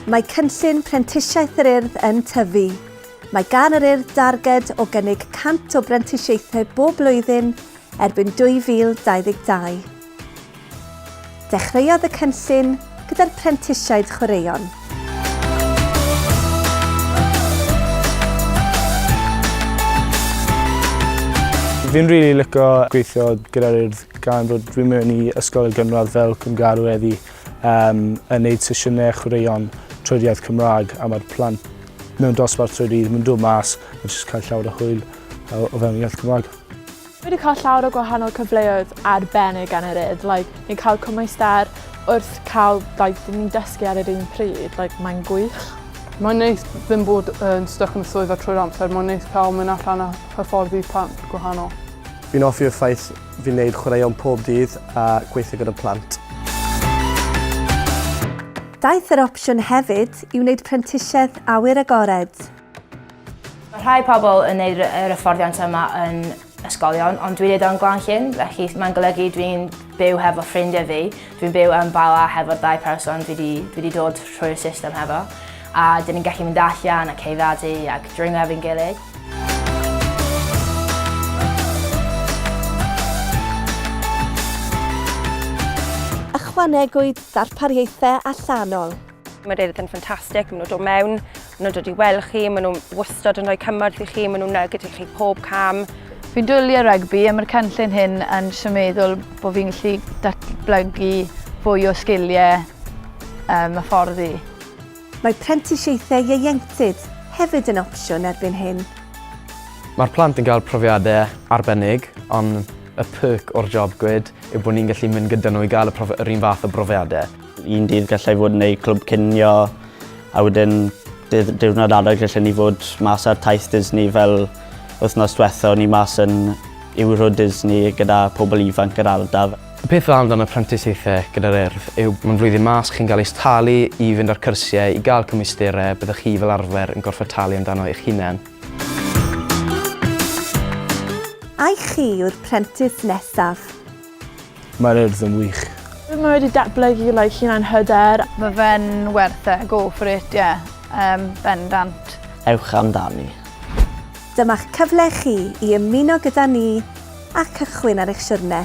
Mae cynllun Prentisiaeth yr Urdd yn tyfu. Mae gan yr Urdd darged o gynnig 100 o brentisiaethau bob blwyddyn erbyn 2022. Dechreuodd y cynllun gyda'r prentisiaid chwaraeon. Fi'n rili lico gweithio gyda'r Urdd gan fod dwi'n mewn i ysgol y gynradd fel Cwmgarw heddi um, yn neud sesiynau chwaraeon trwy'r iaith Cymraeg a mae'r plant mewn dosbarth trwy'r dydd, mae'n dod mas a jyst cael llawer o hwyl o fewn iaith Cymraeg. Dwi wedi cael llawer o gwahanol cyfleoedd arbennig gan yr Urdd, like, ni'n cael cymwyster wrth cael, like, ni'n dysgu ar yr un pryd, like, mae'n gwych. Mae'n neis ddim bod yn stuck yn y swyddfa trwy'r amser, mae'n neis cael mynd allan a hyfforddi plant gwahanol. Fi'n hoffi'r ffaith fi'n neud chwaraeon pob dydd a gweithio gyda plant. Daeth yr opsiwn hefyd i wneud prentisiaeth awyr agored. Mae rhai pobl yn neud yr hyfforddiant yma yn ysgolion, ond dwi'n neud o'n Glan Llyn, felly mae'n golygu dwi'n byw hefo ffrindiau fi. Dwi'n byw yn Bala hefo'r ddau person dwi wedi, dwi wedi dod trwy'r system hefo. A dyn ni'n gallu mynd allan a ceifadu ac dringo efo'n gilydd. Ychwanegwyd darpariaethau allanol. Mae'r Urdd yn ffantastig, maen nhw'n dod mewn, maen nhw'n dod i weld chi, maen nhw'n wastad yn rhoi cymorth i chi, maen nhw'n nugget i chi pob cam. Fi'n dwlu ar rygbi a mae'r cynllun hyn yn jyst yn meddwl bod fi'n gallu datblygu fwy o sgiliau um, hyfforddi. Mae prentisiaethau ieuenctid hefyd yn opsiwn erbyn hyn. Mae'r plant yn cael profiadau arbennig, ond y perk o'r job gwed yw bod ni'n gallu mynd gyda nhw i gael y profi- yr un fath o brofiadau. Un dydd gallai fod yn neud clwb cinio a wedyn dydd, diwrnod arall gallen ni fod mas ar taith Disney fel wythnos diwetha o'n i mas yn Euro Disney gyda pobl ifanc yr ardal. Y peth dda amdan y prentisiaethau gyda'r Urdd yw mae'n flwyddyn mas, chi'n cael eich talu i fynd ar cyrsiau, i gael cymwysterau, byddwch chi fel arfer yn gorfod talu amdano eich hunain. Ai chi yw'r prentis nesaf? Mae'r Urdd yn wych. Mae wedi datblygu like, hunan hyder. Mae fe'n werth e, go for it, ie. Yeah. Um, bendant. Ewch amdani. Dyma'ch cyfle chi i ymuno gyda ni a cychwyn ar eich siwrne.